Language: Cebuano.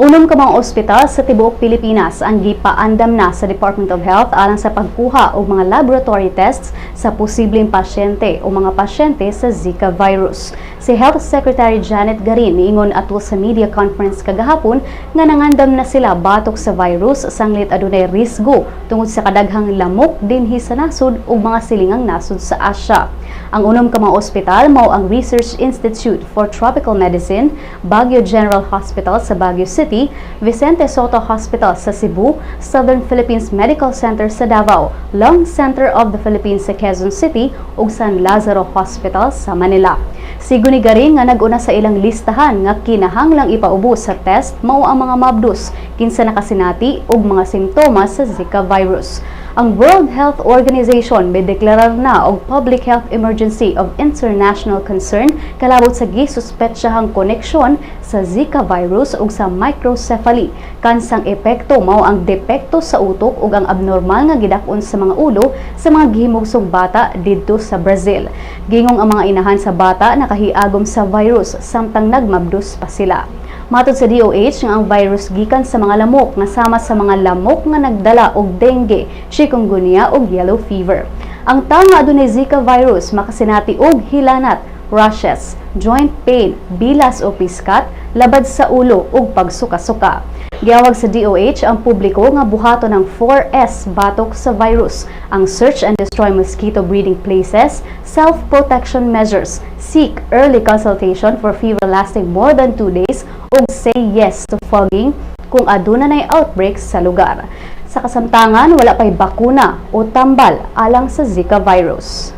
Unom ka mga ospital sa tibuok Pilipinas ang gipaandam na sa Department of Health alang sa pagkuha og mga laboratory tests sa posibleng pasyente o mga pasyente sa Zika virus. Si Health Secretary Janet Garin niingon atol sa media conference kagahapon nga nangandam na sila batok sa virus sanglit adunay risgo tungod sa kadaghang lamok dinhi sa nasod ug mga silingang nasod sa Asia. Ang unom ka mga ospital mao ang Research Institute for Tropical Medicine, Baguio General Hospital sa Baguio City, Vicente Sotto Hospital sa Cebu, Southern Philippines Medical Center sa Davao, Lung Center of the Philippines sa Quezon City ug San Lazaro Hospital sa Manila. Sigo ni Garin nga nag-una sa ilang listahan nga kinahanglang ipaubos sa test mao ang mga mabdus kinsa nakasinati og mga simptomas sa Zika virus. Ang World Health Organization mideklarar na og public health emergency of international concern kalabot sa gisuspetsahang koneksyon sa Zika virus ug sa microcephaly. Kansang epekto mao ang depekto sa utok ug ang abnormal nga gidak-on sa mga ulo sa mga gihimugsong bata didto sa Brazil. Gingong ang mga inahan sa bata nakahiagom sa virus samtang nagmabdus pa sila. Matod sa DOH nga ang virus gikan sa mga lamok nga sama sa mga lamok nga nagdala og dengue, chikungunya ug yellow fever. Ang tawo nga adunay Zika virus makasinati og hilanat, rashes, joint pain, bilas o piskat, labad sa ulo ug pagsuka-suka. Giawag sa DOH ang publiko nga buhaton ng 4S batok sa virus: ang search and destroy mosquito breeding places, self-protection measures, seek early consultation for fever lasting more than 2 days, ug say yes to fogging kung aduna nay outbreak sa lugar. Sa kasamtangan, wala pa'y bakuna o tambal alang sa Zika virus.